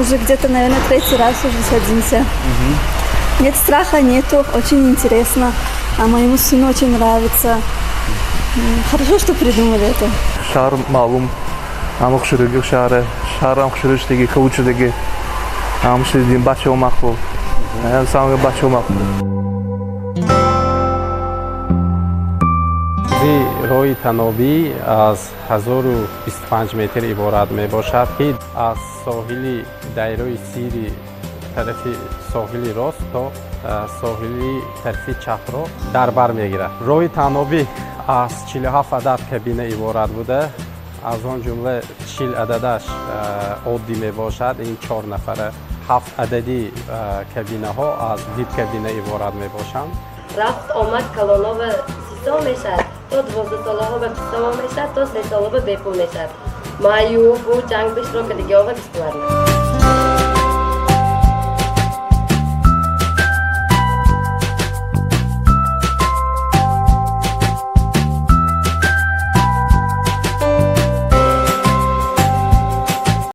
Уже где-то, наверное, третий раз уже садимся. Нет, страха нету, очень интересно. А моему сыну очень нравится. Хорошо, что придумали это. Шаҳр маълум, ҳама хушрӯги шаҳре, шаҳрам хушрӯ шудагӣ, кабуд шудагӣ, ҳама шудидим, бачаҳо мақбул, самое бачаҳо мақбул. Роҳи танобӣ аз 1025 метр иборат мебошад, ки аз соҳили дайрои Сири тарафи соҳили рост то соҳили тарафи чапро дар бар мегирад. Роҳи танобӣ аз 47 адад кабина иборат буда, аз он ҷумла 40 ададаш оддӣ мебошад, ин чор нафара, ҳафт адади кабинаҳо аз вип кабина иборат мебошанд. Рафт омад калонова 30 сом мешавад, то 12 солаҳо ба 20 сомон мешавад, то 3 солаба бепул мешавад. Маъюбу ҷанг бишро ка дигаова бесплатно.